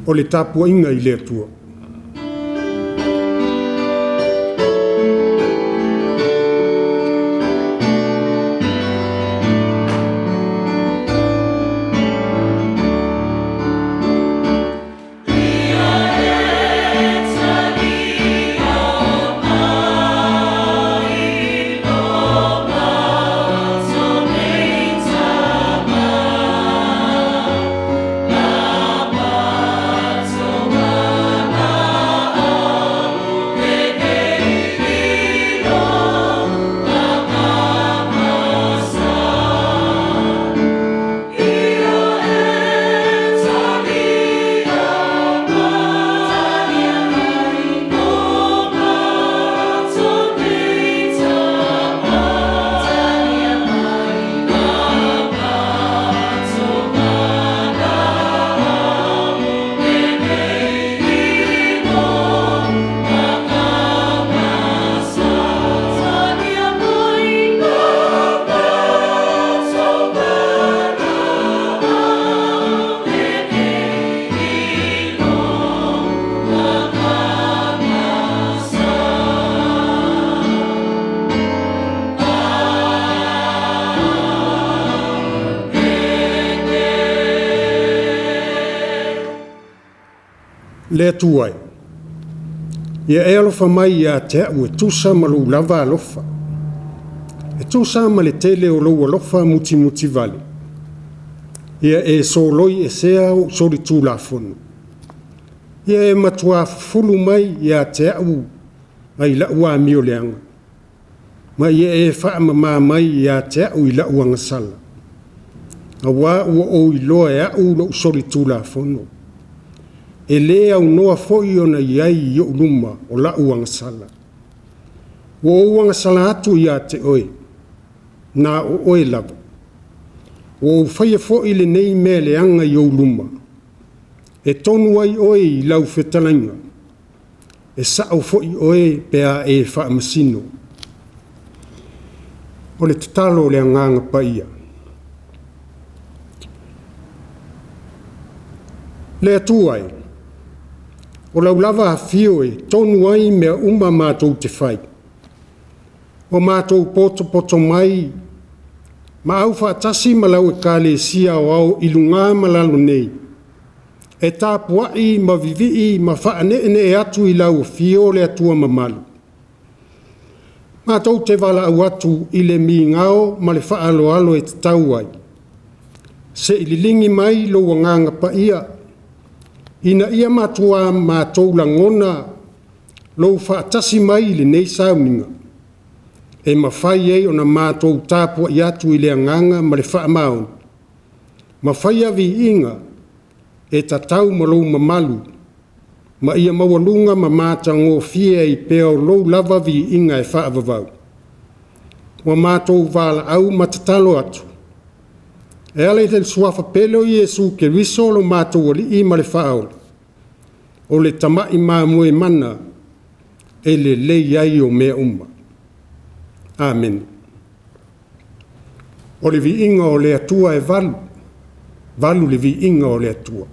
O le tapuaiga i le Atua. Le Atua e, ia e alofa mai ia te a'u e tusa ma lou lava alofa, e tusa ma le tele o lou alofa mutimutivale. Ia e soloi esea o'u solitulafono. Ia e matuā fufulu mai ia te a'u mai la'u amioleaga, ma ia e faamamā mai ia te a'u i la'u agasala. Auā ua ou iloa e a'u lo'u solitulafono. E lē aunoa fo'i ona i ai i o'u luma o la'u agasala. Ua ou agasala atu ia te oe, na o oe lava. Ua ou faia fo'i lenei mea leaga i ou luma. E tonu ai oe i lau fetalaiga. E sa'o fo'i oe pe a e faamasino. O le tatalo o le Agaga Paia. Le Atua e, o lau lava afio e tonu ai mea uma matou te fai. Ua matou potopoto mai ma aufaatasi ma lau Ekalesia aoao i lugā ma lalo nei, e tapua'i ma vivi'i ma faaneenee atu i lau afio le Atua mamalu. Matou te valaau atu i le migao ma le faaaloalo e tatau ai. Se'i liligi mai lou Agaga Paia, ina ia matuā matou lagona lou faatasi mai i lenei sauniga, e mafai ai ona matou tapuai atu i le agaga ma le faamaoni, ma faia viiga e tatau ma lou mamalu, ma ia maualuga ma matagofie ai pea o lou lava viiga e faavavau. Ua matou valaau ma tatalo atu, e ala i le suafa pele o Iesu Keriso lo matou Alii ma le Faaola, o le tama'i mamoe mana e lelei ai o mea uma. Amene. O le viiga o le Atua e valu, valu le viiga o le Atua.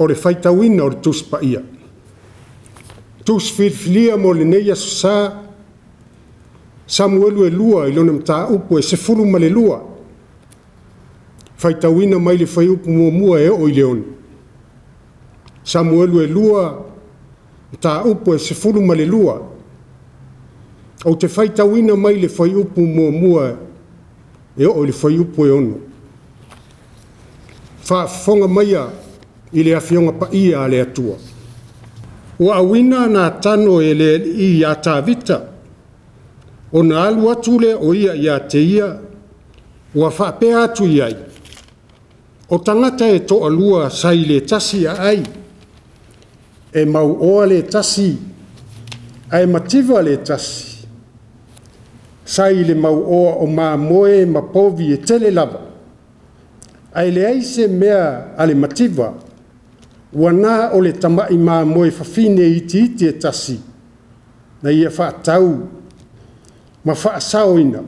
o le faitauina o le Tusi Paia. Tusi filifilia mo lenei Aso Sa, Samuelu e 2 i lona mataupu e 12, faitauina mai le fuaiupu 1 e oo i le 6. Samuelu e 2, mataupu e 12. Ou te faitauina mai le fuaiupu 1 e oo i le fuaiupu e 6. Faafofoga maia i le Afioga Paia a le Atua. Ua auina Natano e le Alii ia Tavita, ona alu atu lea o ia ia te ia, ua faapea atu i ai, o tagata e toalua sa i le tasi aai, e mauoa le tasi, ae mativa le tasi. Sa i le mauoa o mamoe ma povi e tele lava, ae leai se mea a le mativa, ua na o le tamai mamoe fafine itiiti e tasi, na ia faatau ma faasaoina,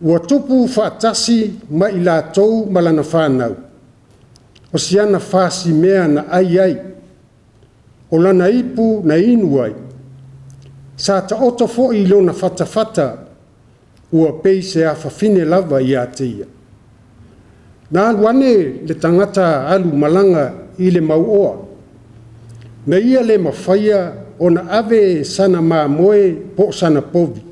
ua tupu faatasi ma i latou ma lana fanau, o si ana fasimea na ai ai, o lana ipu na inu ai, sa taoto foi i lona fatafata, ua pei se afafine lava ia te ia. Na alu ane le tagata alu malaga i le mauoa, na ia le mafaia ona ave sana mamoe po o sana povi,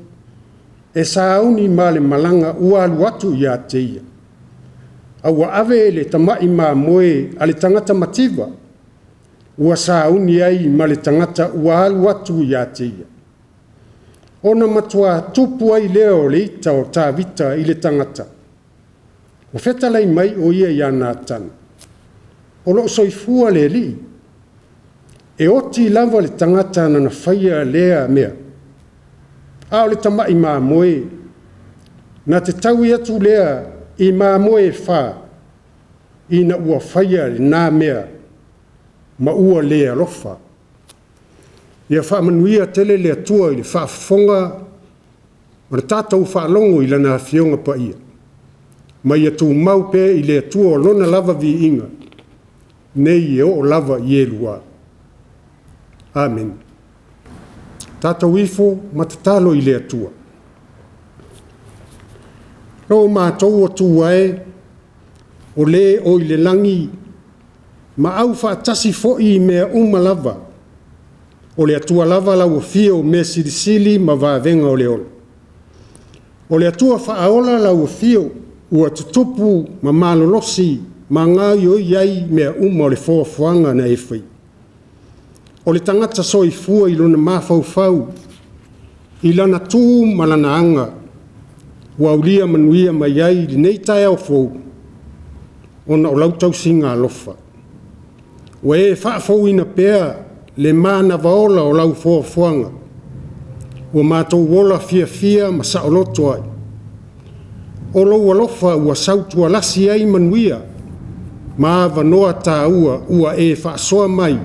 e sauni ma le malaga ua alu atu ia te ia. A ua ave le tamai mamoe a le tagata mativa, ua sauni ai ma le tagata ua alu atu ia te ia. Ona matua tupu ai lea o le ita o Tavita i le tagata. Ua fetalai mai o ia ia Natano. O loo soifua le Alii. E oti lava le tagata na faia lea mea. A o le tamai mamoe, na te taui atu lea i mamoe e fa, ina ua faia le nā mea, ma ua le alofa. Ia faamanuia tele le Atua i le faafofoga ma le tatou faalogo i lana Afioga Paia. Ma ia tumau pea i le Atua o lona lava viiga, nei e oo lava i elua. Amen. Tatou ifo ma tatalo i le Atua. Lo mātou Atua e, o le o i le lagi, ma au faatasi foi i mea uma lava, o le Atua lava lau afio o mea silisili ma vavenga o le ola. O le Atua faaola lau afio, ua tutupu ma malolosi ma gaoioi ai mea uma o le foafoaga na e fai. O le tagata soifua i lona mafaufau, i lana tu ma lana aga, ua aulia manuia mai ai lenei taeao fou, ona o lau tausiga alofa. Ua e faafouina pea le manava ola o lau foafoaga, ua matou ola fiafia ma saoloto ai. O lou alofa ua sautualasi ai manuia, ma avanoa tāua ua e faasoa mai,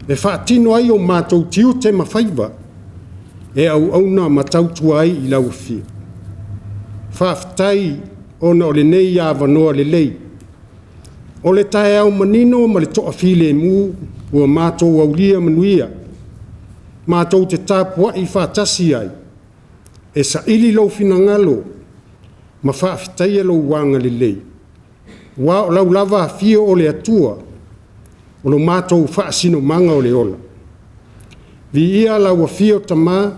e faatino ai o matou tiute ma faiva, e auauna ma tautua ai i lau afio. Faafetai ona o lenei avanoa lelei. O le taeao manino ma le toafilemu ua matou aulia manuia, matou te tapuai faatasi ai, e saili lou finagalo ma faafetaia lou agalelei. Ua o lau lava afio o le Atua, o lo matou faasinomaga o le ola. Viia lau afio Tamā,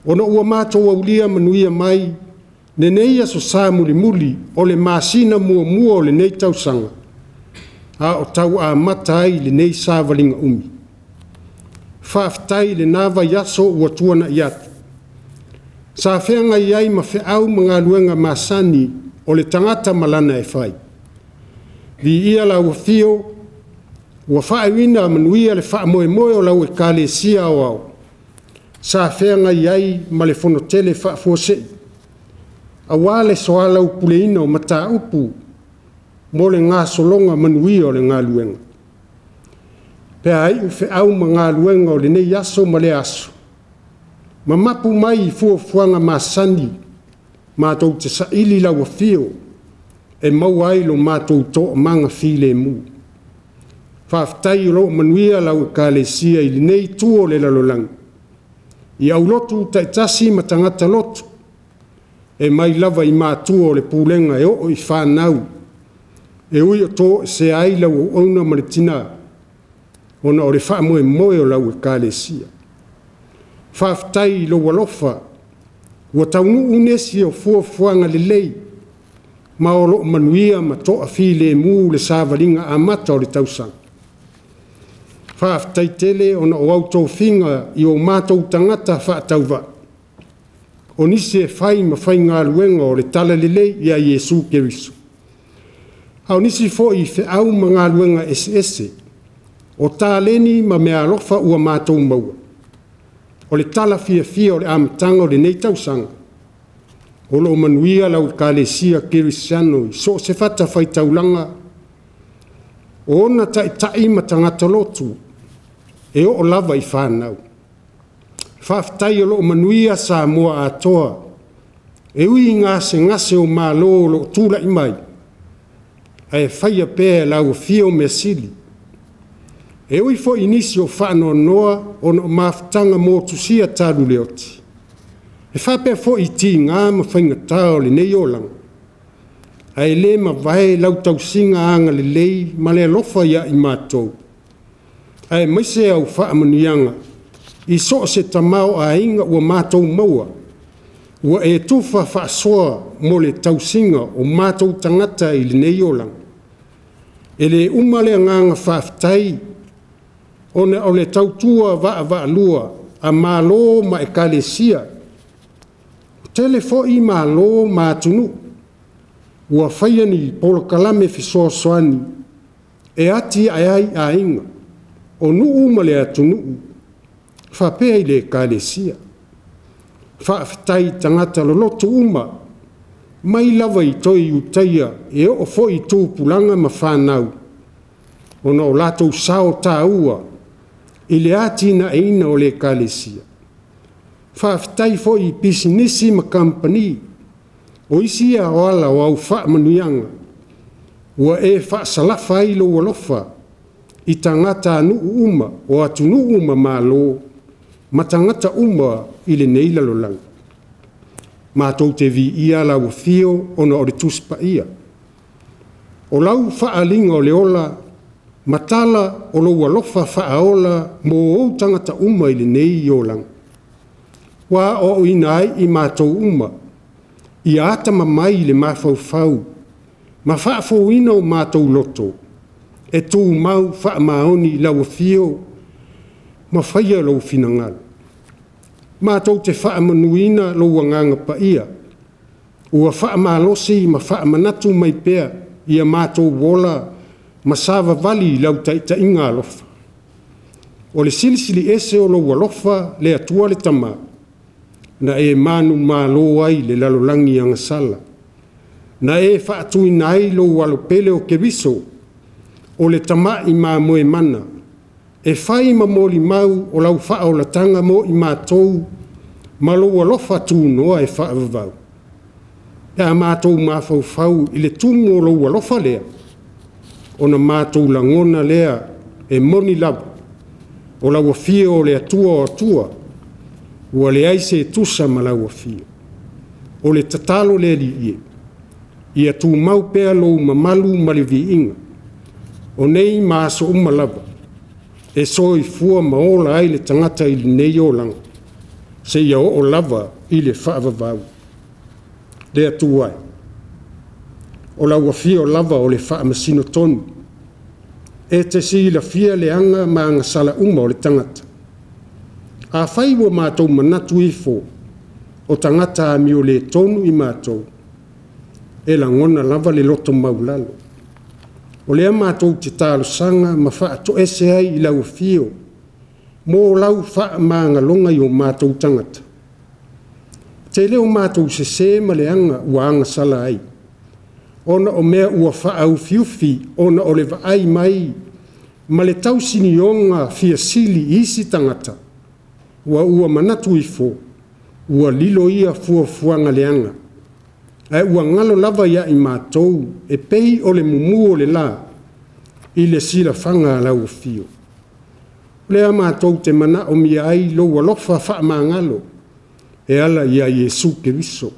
ona ua matou aulia manuia mai, lenei aso sa mulimuli o le masina muamua o lenei tausaga, a o tau amata ai lenei savaliga umi. Faafetai lena vaiaso ua tuanai atu. Sa feagai ai ma feau ma galuega masani o le tagata ma lana e fai. Viia lau afio, ua faaiuina manuia le faamoemoe o lau Ekalesia aoao. Sa feagai ai ma le fonotele faafuasei. Auā le soalaupuleina o mataupu mo le gasologa manuia o le galuega. Pe a iu feau ma galuega o lenei aso ma le aso, ma mapu mai i fuafuaga masani, matou te saili lau afio, e maua ai lo matou toamaga filemu. Faafetai o loo manuia lau Ekalesia i lenei itu o le lalolagi, i aulotu taitasi ma tagata lotu, e mai lava i matua o le pulega e oo i fanau, e ui o toesea ai lau auauna ma le tina, ona o le faamoemoe o lau Ekalesia. Faafetai i lou alofa ua taunuu nisi o fuafuaga lelei, ma o lo o manuia ma toafilemu le savaliga amata o le tausaga. Faafetai tele ona o au tofiga i o matou tagata faatauvaa, o nisi e fai ma faigaluega o le Talalelei ia Iesu Keriso, a o nisi foi i feau ma galuega eseese, o taleni ma meaalofa ua matou maua. O le tala fiafia o le amataga o lenei tausaga, o lo o manuia lau Ekalesia Kerisiano i so o se fatafaitaulaga, o ona taitai ma tagata lotu, e oo lava i fanau. Faafetai o lo o manuia Samoa atoa, e ui i gasegase o malo o lo o tulai mai, ae faia pea e lau Afio Measili. E ui foi i nisi o faanoanoa ona o mafutaga motusia talu le oti, e faapea foi i tiga ma faigata o lenei olaga, ae le mavae lau tausiga agalelei ma le alofa ia i matou, aemaise au faamanuiaga i so o se tamaoaiga ua matou maua, ua e tufa faasoa mo le tausiga o matou tagata i lenei olaga. E le uma le agaga faafetai ona o le tautua vaavaalua a Malo ma Ekalesia. Ua tele foi Malo ma atunuu ua faia ni polokalame fesoasoani e atiae ai aiga, o nuu ma le atunuu faapea i le Ekalesia. Faafetai i tagata loloto uma, mai lava i toe Iutaia e oo foi i tupulaga ma fanau, ona o latou sao taua i le atinaeina o le Ekalesia. Faafetai foi i pisinisi ma kamupani, o isi ia o ala o au faamanuiaga ua e faasalafa ai lou alofa i tagatanuu uma o atunuu ma Malo ma tagata uma i lenei lalolagi. Matou te viia lau afio ona o le Tusi Paia. O lau faaaliga o le ola ma tala o lou alofa faaola mo ou tagata uma i lenei olaga. Ua aoaoina ai i matou uma, ia atamamai i le mafaufau ma faafouina o matou loto, e tumau faamaoni i lau afio ma faia lou finagalo. Matou te faamanuina lou Agaga Paia, ua faamalosi ma faamanatu mai pea ia matou ola ma savavali i lau taitaiga alofa. O le silisili ese o lou alofa le Atua le Tama, na e manumalo ai i le lalolagi agasala, na e faatuina ai lou alo pele o Keriso, o le tamai mamoe mana, e fai ma molimau o lau faaolataga mo i matou ma lou alofa tunoa e faavavau. Pe a matou mafaufau i le tumu o lou alofa lea, ona matou lagona lea e moni lava, o lau afio o le Atua o Atua, ua leai se tusa ma lau afio. O le tatalo le Alii e, ia tumau pea lou mamalu ma le viiga, o nei ma aso uma lava, e soifua ma ola ai le tagata i lenei olaga, seia oo lava i le faavavau. Le Atua e, o lau afio lava o le faamasino tonu, e te silafia le aga ma agasala uma o le tagata. Afai ua matou manatu ifo o tagata amioletonu i matou, e lagona lava le loto maualalo. O lea matou te talosaga ma faatoese ai i lau afio mo lau faamagaloga i o matou tagata. Tele o matou sese ma leaga ua agasala ai, ona o mea ua faaufiufi ona o le vaai mai ma le tausinioga fia sili i isi tagata, ua manatu ifo, ua lilo ia fuafuaga leaga, ae ua galo lava ia i matou e pei o le mumu o le la, i le silafaga a lau afio. O lea matou te manaomia ai lou alofa faamagalo e ala ia Iesu Keriso.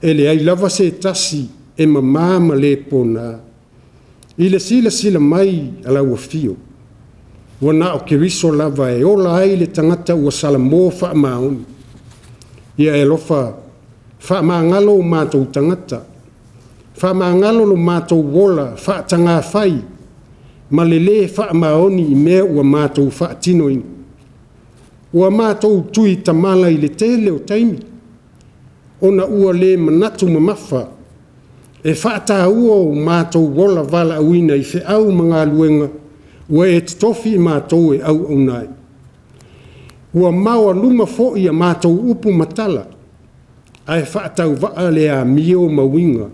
E leai lava se tasi e mamā ma le pona i le silasila mai a lau afio, ua na o Keriso lava e ola ai le tagata ua salamo faamaoni. Ia e alofa faamagalo o matou tagata, faamagalo lo matou ola faatagafai ma le lē faamaoni i mea ua matou faatinoina. Ua matou tui tamala i le tele o taimi, ona ua le manatu mamafa e faataua o matou ola valaauina i feau ma galuega ua e totofi i matou e auauna ai. Ua maoaluma foi a matou upu ma tala, ae faatauvaa le amio ma uiga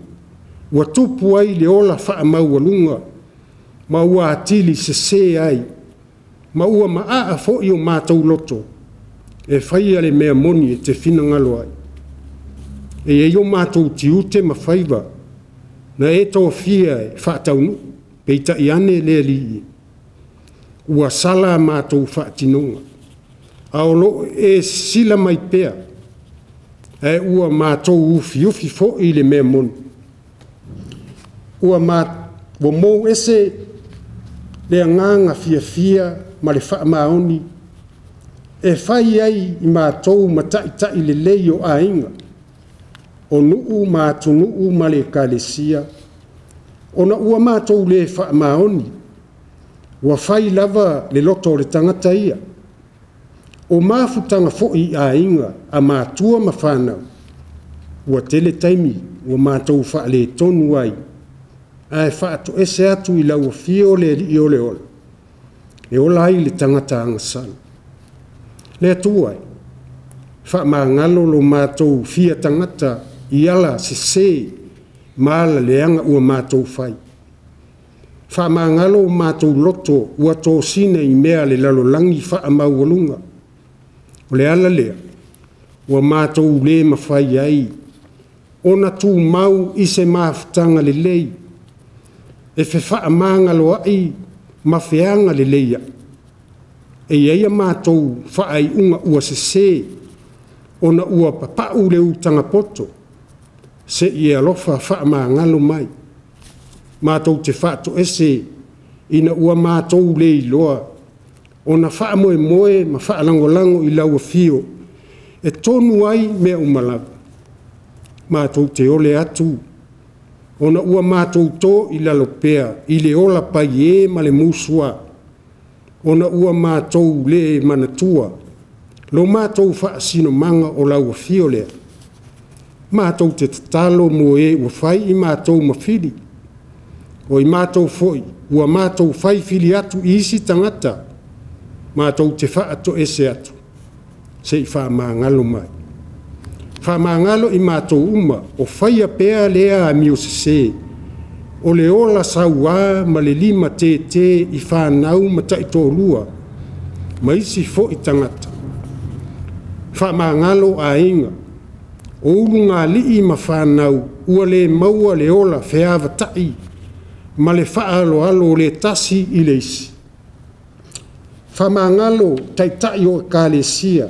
ua tupu ai le ola faamaualuga ma ua atili sese ai, ma ua maaa foi o matou loto e faia le mea moni e te finagalo ai. E i ai o matou tiute ma faiva na e tofia e faataunuu, peitai ane le Alii e, ua sala a matou faatinoga, a o lo o e sisila mai pea, ae ua matou ufiufi foi i le mea moni. Ua mou ese le agaga fiafia ma le faamaoni e fai ai i matou ma taitai lelei o aiga, o nuu ma atunuu ma le Ekalesia, ona ua matou le faamaoni, ua fai lava le loto o le tagata ia. O mafutaga foi i aiga, a matua ma fanau, ua tele taimi ua matou faaletonu ai, ae faatoese atu i lau afio le Alii o le ola, e ola ai le tagata agasala. Le Atua e, faamagalo lo matou fia tagata i ala sese ma ala leaga ua matou fai. Faamagalo o matou loto ua tosina i mea a le lalolagi faamaualuga. O le ala lea, ua matou le mafai ai ona tumau i se mafutaga lelei, e fefaamagaloai ma feaga lelei ai. E i ai a matou faaiuga ua sese, ona ua papau le utaga poto, se i e alofa faamagalo mai. Matou te faatoese ina ua matou le iloa ona faamoemoe ma faalagolago i lau afio e tonu ai mea uma lava. Matou te ole atu ona ua matou to i lalo pea i le ola paiē ma le musua, ona ua matou le manatua lo matou faasinomaga o lau afio lea. Matou te tatalo mo e ua fai i matou ma fili, o i matou foi ua matou fai fili atu i isi tagata, matou te faatoese atu, se i faamagalo mai. Faamagalo i matou uma o faia pea lea amio sese, o le ola sauā ma le lima tētē i fanau ma taitoalua, ma isi foi tagata. Faamagalo aiga, o ulugalii ma fanau ua le maua le ola feavatai ma le faaaloalo o le tasi i le isi. Faamagalo taitai o Ekalesia,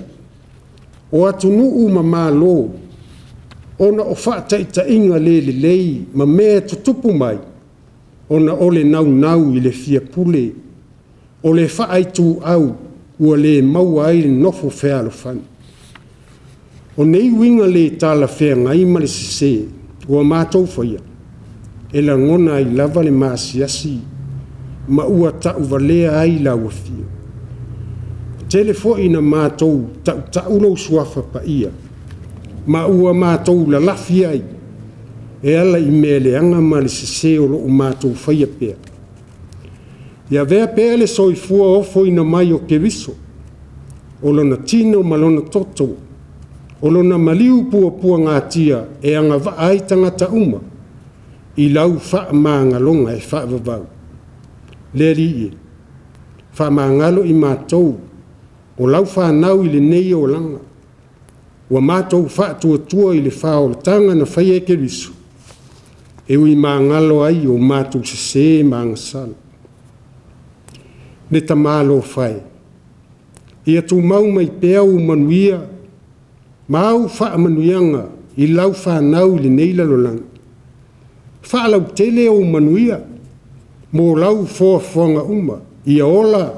o atunuu ma Malo, ona o faataitaiga le lelei ma mea e tutupu mai, ona o le naunau i le fia pule, o le faaituau ua le maua ai le nofo fealofani. O nei uiga le talafeagai ma le sese ua matou faia, e lagona ai lava le maasiasi ma ua tauvalea ai lau afio. Tele foi ina matou tautau lou suafa paia, ma ua matou lalafi ai, e ala i mea leaga ma le sese o lo o matou faia pea. Ia avea pea le soifua ofoina mai o Keriso, o lona tino ma lona toto, o lona maliu puapuagatia e agavaa ai tagata uma i lau faamagaloga e faavavau. Le Alii e, faamagalo i matou o lau fanau i lenei olaga, ua matou faatuatua i le faaolataga na faia e Keriso, E ui magalo ai o matou sesē ma agasala. Le tamalofa e, ia tumau mai pea ou manuia ma au faamanuiaga i lau fanau i lenei lalolagi. Faalautele ou manuia mo lau foafoaga uma, ia ola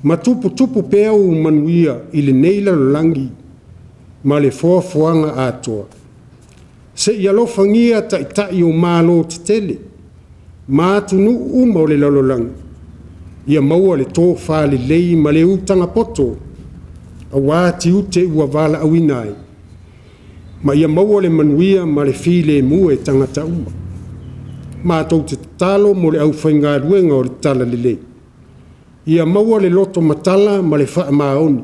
ma tuputupu pea ou manuia i lenei lalolagi ma le foafoaga atoa. Seia alofagia taitai o Malo tetele ma atunuu uma o le lalolagi, ia maua le tofa lelei ma le utaga poto aua tiute ua valaauina ai, ma ia maua le manuia ma le filemu e tagata uma. Matou te tatalo mo le aufaigaluega o le Talalelei, ia maua le loto matala ma le faamaoni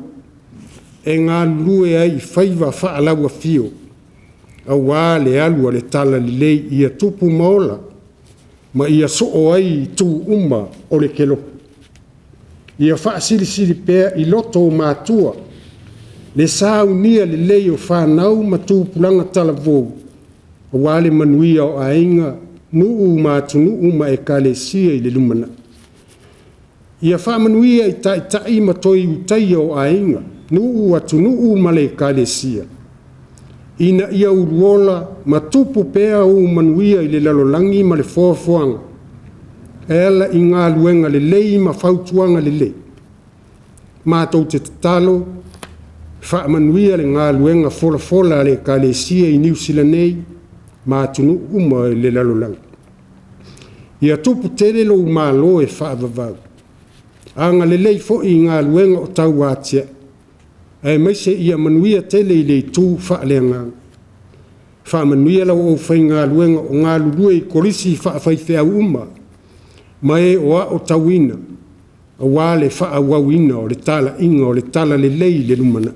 e galulue ai i faiva faalauafio aua le alu a le Talalelei ia tupu ma ola ma ia soo ai itu uma o le kelope. Ia faasilisili pea i loto o matua le saunia lelei o fanau ma tupulaga talavou aua le manuia o aiga, nuu ma atunuu ma ekalesia i le lumanai. Ia faamanuia i taitai ma toe ulutaia o aiga, nuu, atunuu ma le ekalesia, ina ia uluola ma tupu pea ou manuia i le lalolagi ma le foafoaga, e ala i galuega lelei ma fautuaga lelei. Matou te tatalo, faamanuia le galuega folafola a le Ekalesia i Niu Sila nei ma atunuu uma i le lalolagi. Ia tupu tele lou malo e faavavau. Agalelei foi i galuega o tau atiae, aemaise ia manuia tele i le itu faaleagaga. Faamanuia lau aufaigaluega o galulue i kolisi faafaifeau uma, ma e o aotauina, aua le faaauauina o le talaiga o le talalelei i le lumanai.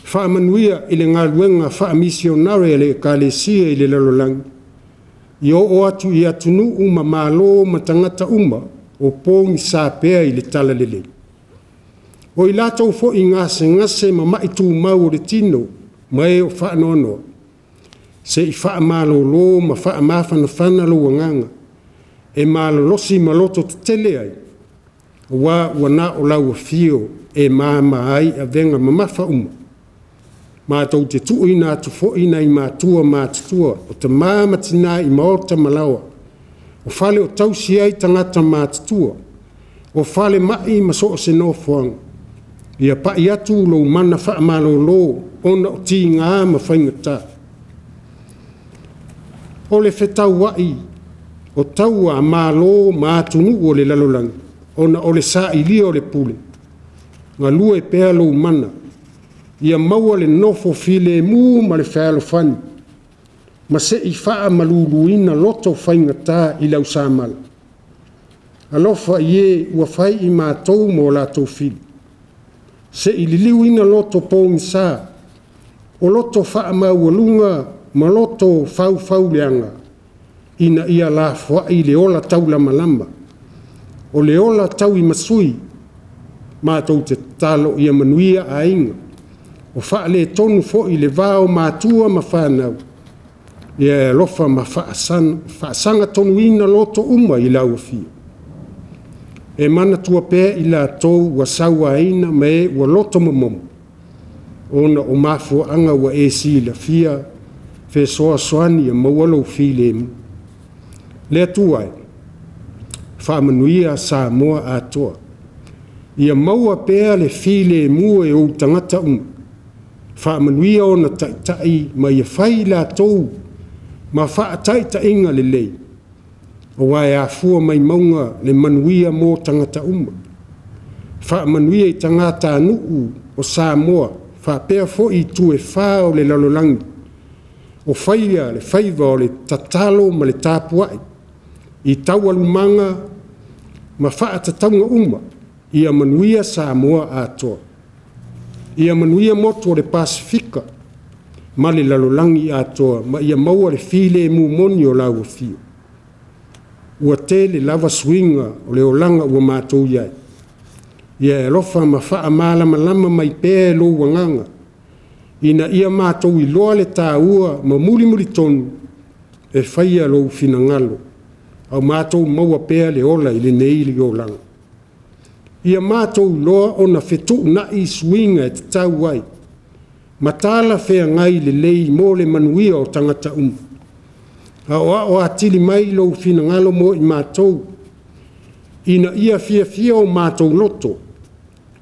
Faamanuia i le galuega faamisionare a le Ekalesia i le lalolagi, ia oo atu i atunuu ma malo ma tagata uma o pogisa pea i le talalelei. O i latou foi gasegase ma mai tumau o le tino ma e o faanoanoa, se i faamalolo ma faamafanafana lou agaga e malolosi ma loto tetele ai, aua ua na o lau afio e mama ai avega mamafa uma. Matou te tuuina atu foi nai matua matutua o tama ma tina i maota ma laoa, o fale o tausi ai tagata matutua, o falemai ma so o se nofoaga, ia pai atu lou mana faamalolo ona o tiga ma faigata. O le fetauai o taua a Malo ma atunuu o le lalolagi, ona o le sailia o le pule, galue pea lou mana, ia maua le nofo filemu ma le fealofani, ma se i faamaluluina loto faigata i lau samala. Alofa i e ua fai i matou ma o latou fili, se i liliuina loto pogisa, o loto faamaualuga ma loto faufauleaga, ina ia lafoai le ola taulamalama, o le ola tauimasui. Matou te tatalo ia manuia aiga, o faaletonu foi le va o matua ma fanau, ia e alofa ma faasagatonuina loto uma i lau afio. E manatua pea i latou ua sauaina ma e ua loto momomo, ona o mafuaaga ua e silafia, fesoasoani ia maua lou filemu. Le Atua e, faamanuia Samoa atoa. Ia maua pea le filemu e ou tagata uma. Faamanuia ona taitai ma ia fai latou ma faataitaiga lelei, aua e afua mai mauga le manuia mo tagata uma. Faamanuia i tagatanuu o Samoa, faapea foi itu e fa o le lalolagi, o faia le faiva o le tatalo ma le tapuai, i taualumaga ma faatatauga uma, ia manuia Samoa atoa. Ia manuia motu o le Pasefika ma le lalolagi atoa, ma ia maua le filemu moni o lau afio. Ua tele lava suiga o le olaga ua matou i ai. Ia e alofa ma faamalamalama mai pea e lou agaga, ina ia matou iloa le taua ma mulimuli tonu e faia lou finagalo, a o matou maua pea le ola i lenei olaga. Ia matou iloa ona fetuunai suiga e tatau ai, ma talafeagai lelei mo le manuia o tagata uma. Aoao atili mai lou finagalo mo i matou, ina ia fiafia o matou loto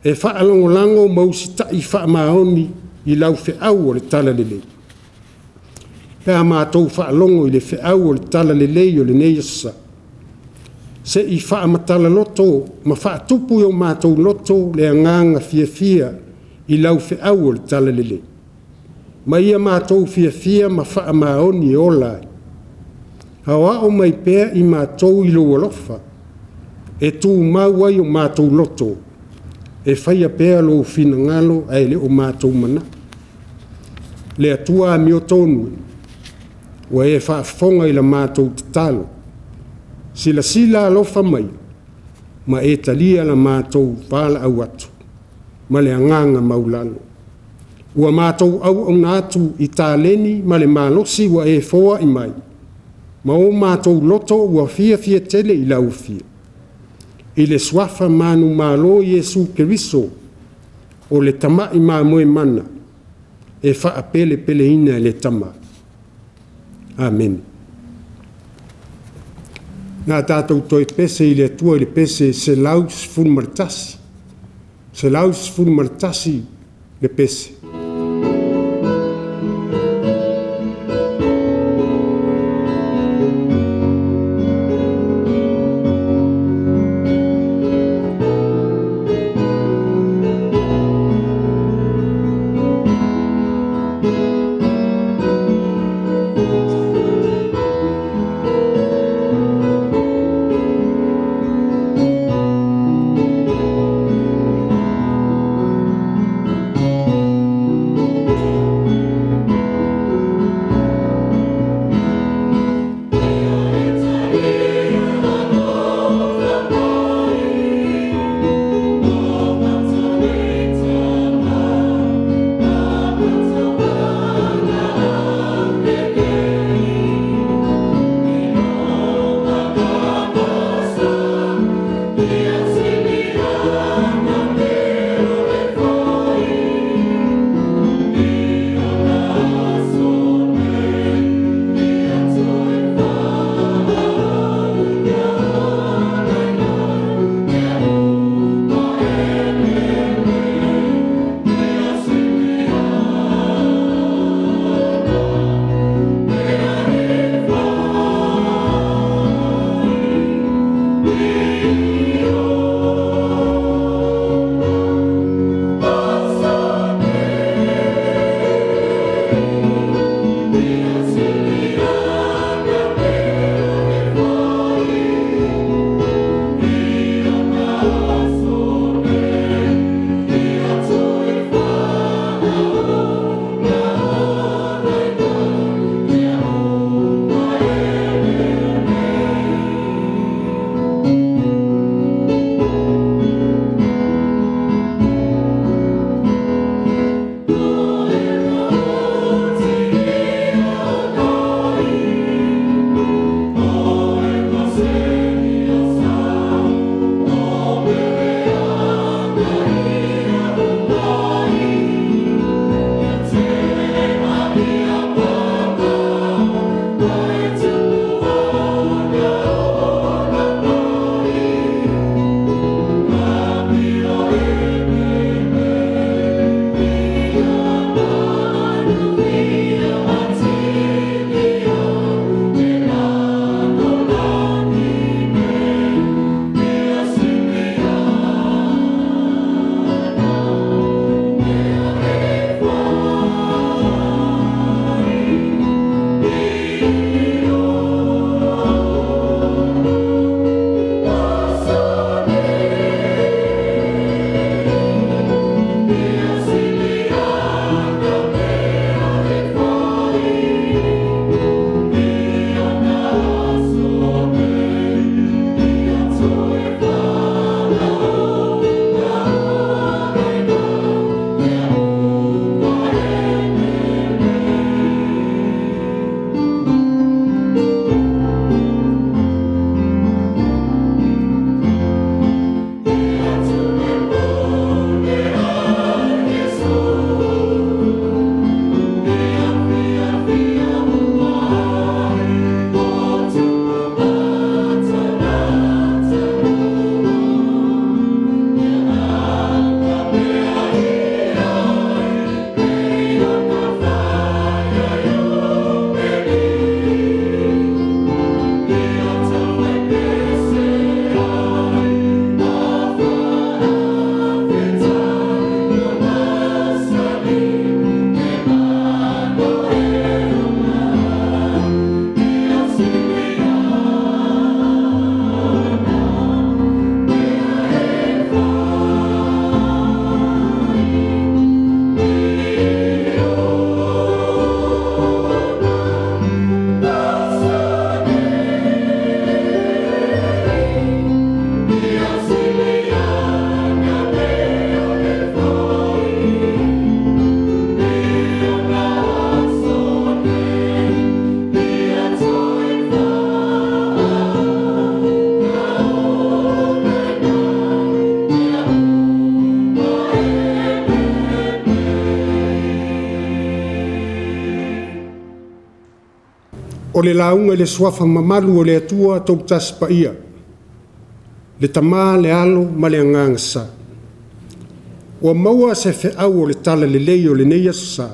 e faalagolago ma usitai faamaoni i lau feau o le talalelei. Pe a matou faalogo i le feau o le talalelei o lenei aso sa, se i faamatala loto ma faatupu i o matou loto le agaga fiafia i lau feau o le talalelei, ma ia matou fiafia ma faamaoni e ola ai. Aoao mai pea i matou i lou alofa e tumau ai o matou loto e faia pea lou finagalo ae le o matou manatu. Le Atua amiotonu, ua e faafofoga i la matou tatalo, silasila alofa mai ma e talia la matou valaau atu ma le agaga maualalo. Ua matou auauna atu i taleni ma le malosi ua e foai mai, ma o matou loto ua fiafia tele i lau afio. I le suafa manumalo o Iesu Keriso o le Tamai Mamoe Mana e faapelepeleina e le Tama. Amene. O le a tatou toe pese i le Atua i le pese 111. 111 le pese. O le lauga i le suafa mamalu o le Atua Toatasi Paia, le Tama, le Alo ma le Agaga Sa. Ua maua se feau o le talalelei o lenei aso sa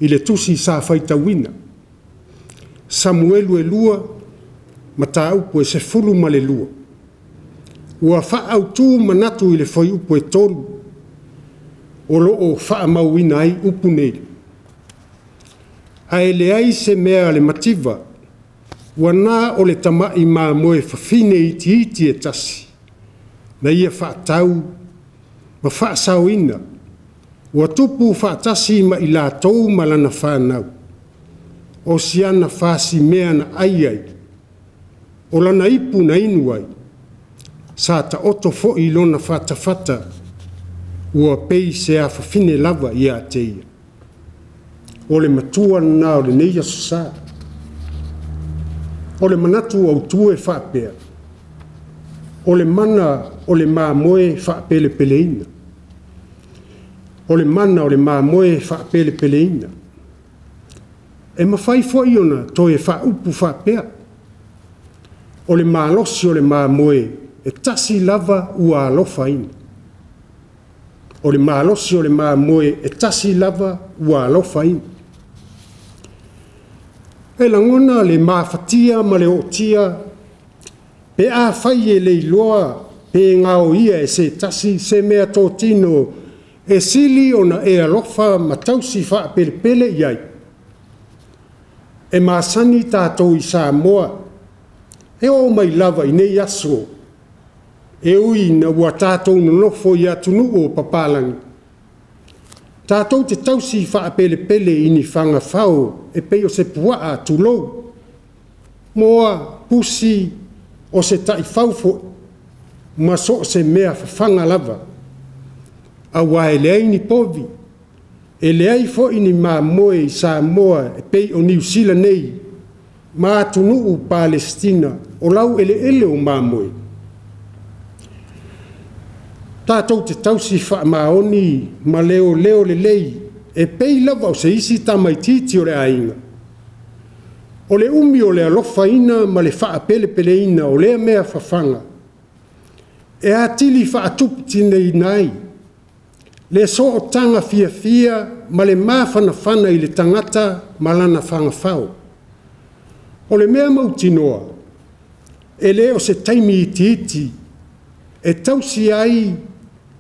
i le tusi sa faitauina. Samuelu 2, mataupu e 12. Ua faaautu manatu i le fuaiupu e 3 o lo o faamauina ai upu nei. Ae leai se mea a le mativa, ua na o le tamai mamoe fafine itiiti e tasi, na ia faatau ma faasaoina, ua tupu faatasi ma i latou ma lana fanau, o si ana fasimea na ai ai, o lana ipu na inu ai, sa taoto foi i lona fatafata, ua pei se afafine lava ia te ia. O le matua lena o lenei aso sa. O le manatu autu e faapea, o le mana o le mamoe faapelepeleina. O le mana o le mamoe faapelepeleina. E mafai foi ona toe faaupu faapea, o le malosi o le mamoe e tasi lava ua alofaina. O le malosi o le mamoe e tasi lava ua alofaina. E lagona le mafatia ma le ootia pe afai e le iloa pe gaoia e se tasi se meatotino e sili ona e alofa ma tausi faapelepele i ai. E masani tatou i Samoa, e oo mai lava i nei aso, e ui ina ua tatou nonofo i atunuu o papalagi, tatou te tausi faapelepele i ni fagafao e pei o se puaa tulou, moa, pusi, o se taifau foi, ma so o se mea fafaga lava, aua e leai ni povi, e leai foi ni mamoe i Samoa e pei o Niu Sila nei, ma atunuu Palesitina o laueleele o mamoe. Tatou te tausi faamaoni ma leoleo lelei e pei lava o se isi tamaitiiti o le aiga. O le umi o le alofaina ma le faapelepeleina o lea mea fafaga, e atili faatuputineina ai le sootaga fiafia ma le mafanafana i le tagata ma lana fagafao. O le mea mautinoa, e le o se taimi itiiti e tausi ai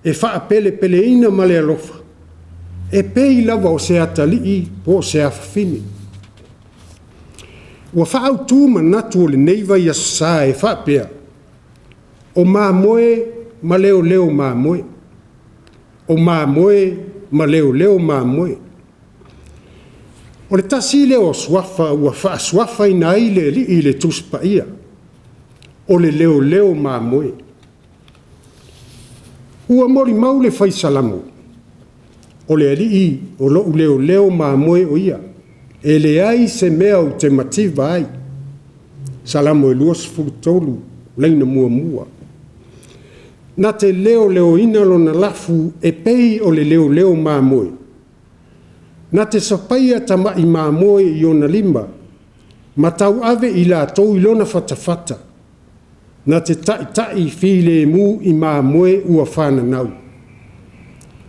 e faapelepeleina ma le alofa, e pei lava o se atalii po o se afafine. Ua faaautu manatu o lenei vaiaso sa e faapea, o mamoe ma leoleo mamoe, o mamoe ma leoleo mamoe. O le tasi lea o suafa ua faasuafaina ai le Alii i le Tusi Paia, o le leoleo mamoe. Ua molimau le fai Salamo, o le Alii o lou leoleo mamoe o ia, e leai se mea ou te mativa ai. Salamo e 23, laina muamua. Na te leoleoina lona lafu e pei o le leoleo mamoe. Na te sapaia tamai mamoe i ona lima, ma tauave i latou i lona fatafata. Na te taitai filemu i mamoe ua fananau.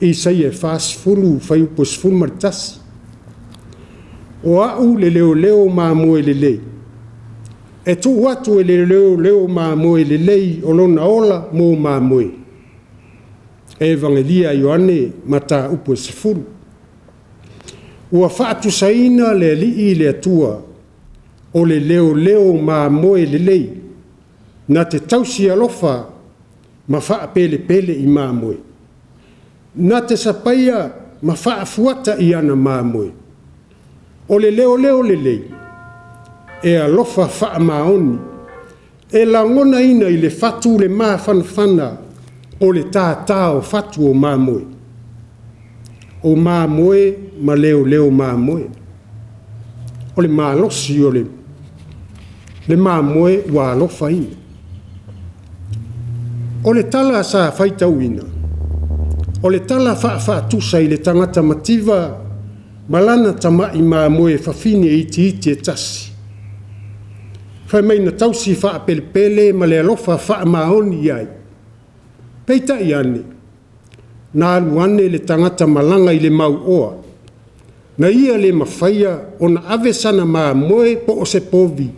Isaia 40, fuaiupu 11. O au le leoleo mamoe lelei. E tuu atu e le leoleo mamoe lelei o lona ola mo mamoe. Evagelia Ioane mataupu e 10. Ua faatusaina le Alii i le Atua o le leoleo mamoe lelei, na te tausi alofa ma faapelepele i mamoe. Na te sapaia ma faafuata i ana mamoe. O le leoleo lelei, e alofa faamaoni, e lagonaina i le fatu le mafanafana o le tātā o fatu o mamoe. O mamoe ma leoleo mamoe. O le malosi o le mamoe ua alofaina. O le tala sa faitauina, o le tala faafaatusa i le tagata mativa ma lana tamai mamoe fafine itiiti e tasi. Fai mai na tausi faapelepele ma le alofa faamaoni i ai. Peitai ane, na alu ane le tagata malaga i le mauoa, na ia le mafaia ona ave sana mamoe po o se povi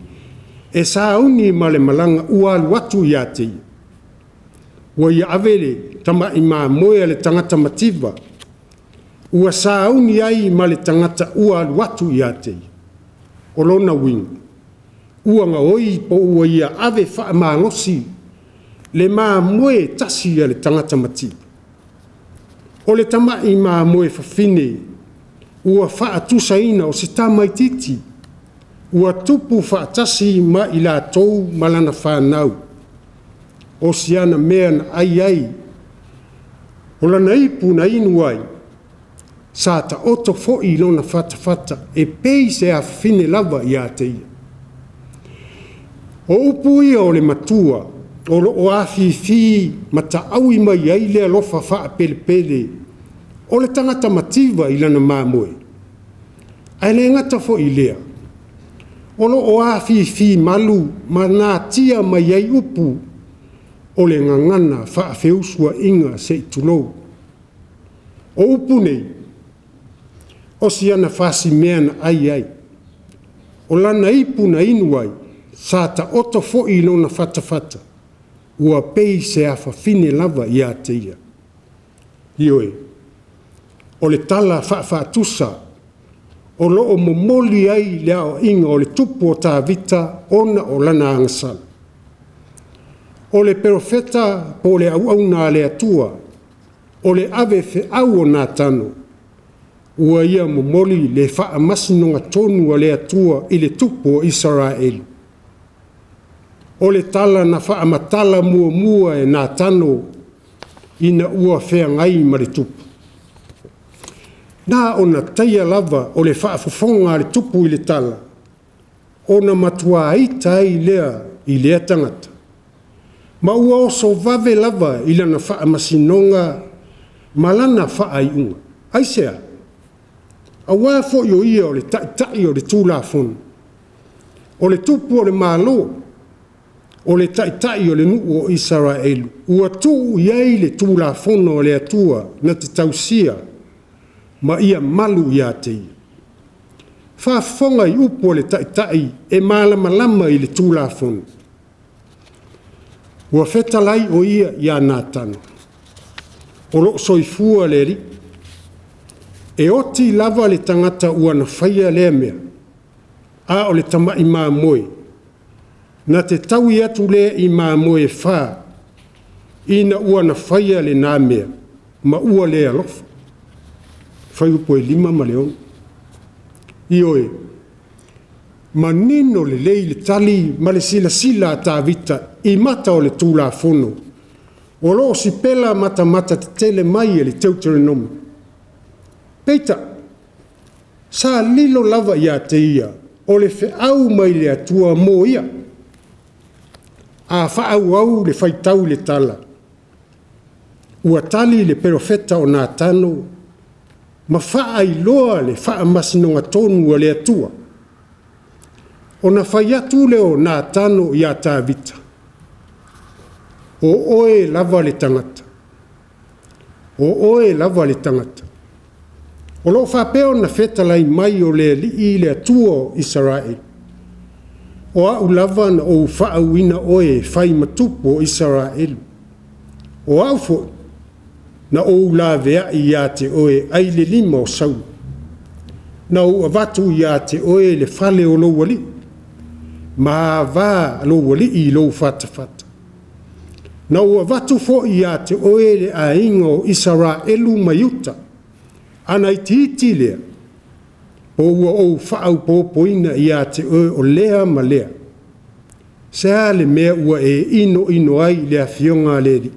e sauni ma le malaga ua alu atu ia te ia. Ua ia ave le tama'i mamoe a le tagata mativa, ua sauni ai ma le tagata ua alu atu ia te ia. O lona uiga, ua gaoi po ua ia ave faamalosi le mamoe tasi a le tagata mativa. O le tama'i mamoe fafine ua faatusaina o se tamaitiiti ua tupu faatasi ma i latou ma lana fanau. O si ana mea na ai ai, o lana ipu na inu ai, sa taoto foi i lona fatafata e pei se afafine lava ia te ia. O upu ia o le matua o loo afifi ma taaui mai ai le alofa faapelepele o le tagata mativa i lana mamoe. Ae le gata foi i lea, o loo afifi malu ma natia mai ai upu o le gagana faafeusuaiga se i tulou. O upu nei, o si ana fasimea na ai ai, o lana ipu na inu ai, sa taoto foi i lona fatafata, ua pei se afafine lava ia te ia. Ioe, o le tala faafaatusa o loo momoli ai le aoaiga o le tupu o Tavita ona o lana agasala. O le perofeta po o le auauna a le Atua, o le ave feau o Natano, ua ia momoli le faamasinoga tonu a le Atua i le tupu o Isaraelu. O le tala na faamatala muamua e Natano ina ua feagai ma le tupu. Na ona taia lava o le faafofoga a le tupu i le tala, ona matua ita ai lea i lea tagata. Ma ua oso vave lava i lana faamasinoga ma lana faaiuga. Aisea? Aua foi o ia o le taitai o le Tulafono, o le tupu o le Malo, o le taitai o le nuu o Isaraelu, ua tuu i ai le Tulafono a le Atua na te tausia ma ia malu ia te ia. Faafofoga i upu a le taitai e malamalama i le Tulafono. Ua fetalai o ia ia Natano, o loo soifua le Alii. E oti lava le tagata ua na faia lea mea, a o le tama'i mamoe, na te taui atu lea i mamoe e fa, ina ua na faia lena mea, ma ua le alofa. Fuaiupu 5 ma le 6. Ioe, manino lelei le tali ma le silasila a Tavita i mata o le Tulafono, o loo sipela matamata tetele mai e le Teuteronomi. Peitai, sa lilo lava ia te ia, o le feau mai le Atua mo ia. A faaauau le faitau i le tala, ua tali le perofeta o Natano ma faailoa le faamasinoga tonu a le Atua. Ona fai atu lea o Natano ia Tavita, o oe lava le tagata, o oe lava le tagata. O loo faapea ona fetalai mai o le Alii le Atua o Isaraelu. O au lava na ou faauina oe e fai ma tupu o Isaraelu. O au foi na ou laveai ia te oe ai le lima o Saula. Na ou avatu ia te oe le fale o lou alii, ma ava lou alii i lou fatafata. Na ou avatu foi ia te oe le aiga o Isaraelu ma Iuta, ana itiiti lea, po ua ou faaupopoina ia te oe o lea ma lea. Se a le mea ua e inoino ai le afioga a le Alii,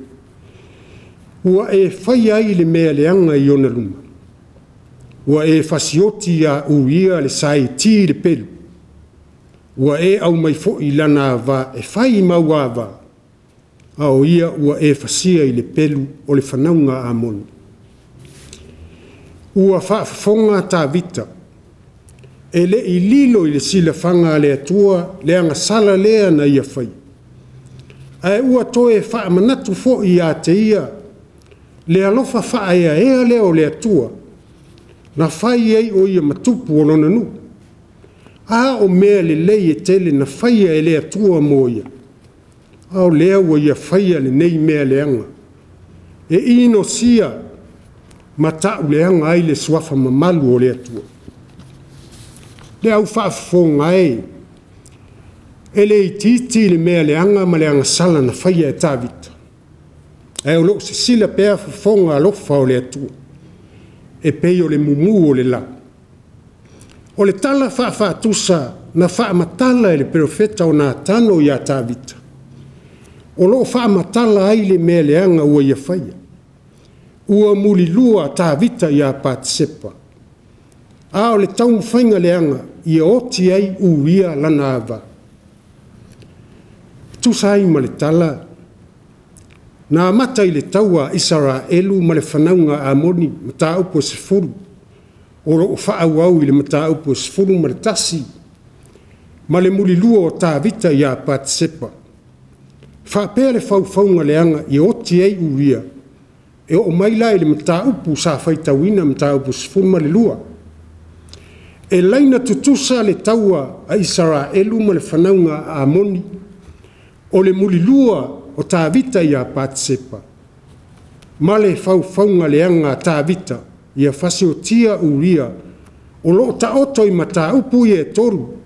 ua e faia ai le mea leaga i ona luma. Ua e fasioti ia Uria le Saiti le pelu, ua e aumai foi lana ava e fai mau ava, a o ia ua e fasia i le pelu o le fanauga a Amoni. Ua faafofoga Tavita E lei lilo i le silafaga a le Atua le agasala lea na ia faia. Ae ua toe faamanatu foi ia te ia le alofa faaeaea lea o le Atua na fai ai o ia ma tupu o lona nuu. A o mea lelei e tele na faia e le Atua mo ia, a o lea ua ia faia lenei mea leaga, e inosia ma tauleaga ai le suafa mamalu o le Atua. Le au faafofoga e, e le itiiti le mea leaga ma le agasala na faia e Tavita, ae o lo o sisila pea fofoga alofa o le Atua, e pei o le mumu o le la. O le tala faafaatusa na faamatala e le perofeta o Natano ia Tavita, o lo o faamatala ai le mea leaga ua ia faia. Ua mulilua Tavita ia Patisepa, a o le taumafaiga leaga ia oti ai Uria lana ava. E tusa ai ma le tala, na amata i le taua a Isaraelu ma le fanauga a Amoni, mataupu e 10, o lo o faaauau i le mataupu e 11, ma le mulilua o Tavita ia Patisepa. Faapea le faufauga leaga ia oti ai Uria, e oo mai la i le mataupu sa faitauina, mataupu 12. E laina tutusa le taua a Isaraelu ma le fanauga a Amoni, o le mulilua o Tavita ia Patisepa, ma le faufauga leaga a Tavita ia fasiotia Uria, o lo o taoto i mataupu ia e tolu,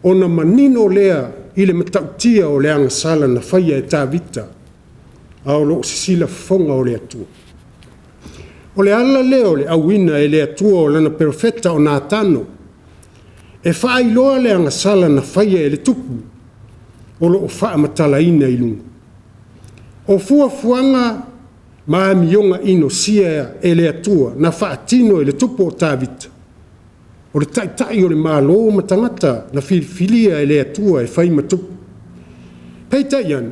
ona manino lea i le matautia o le agasala na faia e Tavita, a o lo o sisila fofoga o le Atua. O le ala lea o le auina e le Atua o lana perofeta o Natano, e faailoa le agasala na faia e le tupu, o lo o faamatalaina i luga. O fuafuaga ma amioga inosia e le Atua na faatino e le tupu o Tavita, o le taitai o le Malo ma tagata na filifilia e le Atua e fai ma tupu. Peitai ane,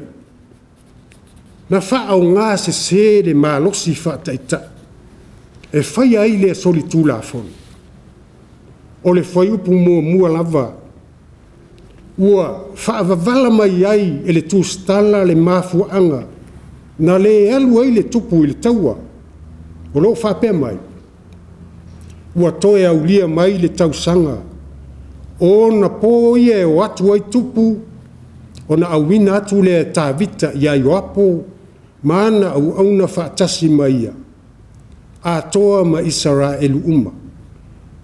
na faaaoga sese le malosi faataitai e faia ai lea solitulafono. O le fuaiupu muamua lava, ua faavavala mai ai e le tusitala le mafuaaga na le alu ai le tupu i le taua. O lo o faapea mai, ua toe aulia mai le tausaga, ona po ia e o atu ai tupu, ona auina atu lea e Tavita ia Ioapo ma ana auauna faatasi ma ia, atoa ma Isaraelu uma.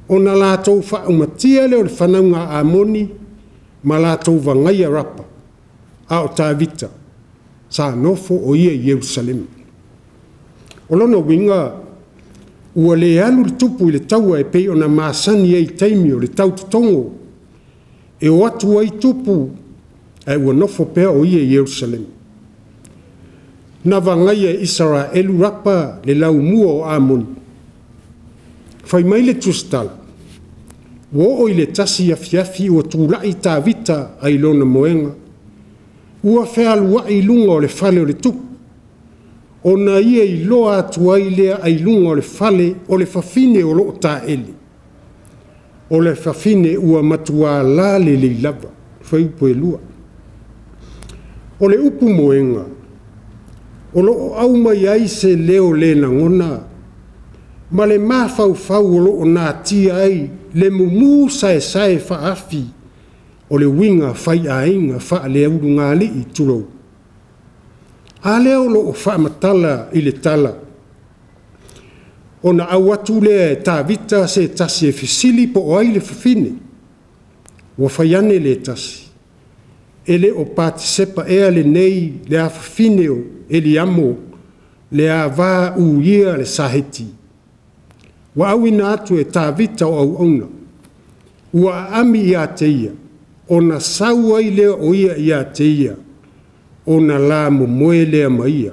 Ona latou faaumatia lea o le fanauga a Amoni ma latou vagaia Rapa, a o Tavita sa nofo o ia i Ierusalema. O lona uiga, ua le alu le tupu i le taua e pei ona masani ai i taimi o le tautotogo, e o atu ai tupu, ae ua nofo pea o ia i Ierusalema. Na vagaia e Isaraelu Rapa le laumua o Amoni. Fai mai le tusitala, ua oo i le tasi afiafi ua tulai Tavita ai lona moega, ua fealuai i luga o le fale o le tupu, ona ia iloa atu ai lea ai luga o le fale o le fafine o lo o taele. O le fafine ua matua la lelei lava, fuaiupu e 2. O le upu moega, o lo o au mai ai se leo le lagona, ma le mafaufau o lo o natia ai le mumu saesae faafi o le uiga faiaiga faaleulugalii tulou. A lea o lo o faamatala i le tala, ona au atu lea e Tavita se tasi e fesili po o ai le fafine, ua fai ane le tasi, e le o Patisepa ea lenei le afafine o Eliamo, le ava uia le Saheti. Ua auina atu e Tavita o auauna, ua aami ia te ia, ona sau ai lea o ia ia te ia, ona la momoe lea ma ia.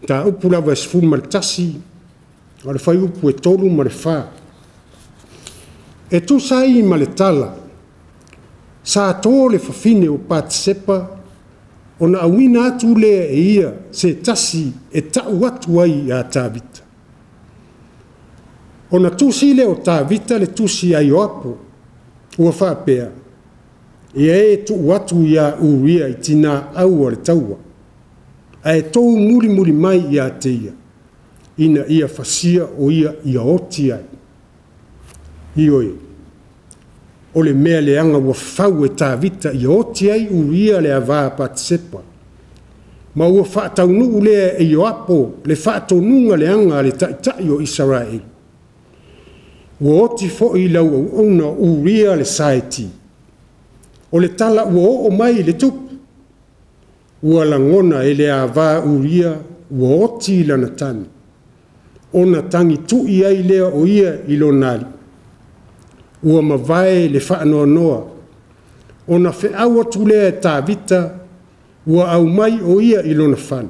Ta upu lava e 11, o le fuaiupu e 3 ma le 4. E tusa ai ma le tala, sa tō le fafine o Patisepa, ona auina atu lea e ia se tasi e tau atu ai ia Tavita. Ona tusi lea o Tavita le tusi ia Ioapo, ua faapea, ia e tuu atu ia Uria i tinā au o le taua, ae tou mulimuli mai ia te ia, ina ia fasia o ia ia oti ai. Ioe, o le mea leaga ua fau e Tavita ia oti ai Uria le ava a Patisepa, ma ua faataunuu lea e Ioapo le faatonuga leaga a le taitai o Isaraelu. Ua oti foi i lau auauna Uria le Saeti. O le tala ua oo mai i le tupu, ua lagona e le ava Uria ua oti lana tane, ona tagitui ai lea o ia i lona alii. Ua mavae le faanoanoa, ona feau atu lea e Tavita, ua aumai o ia i lona fale,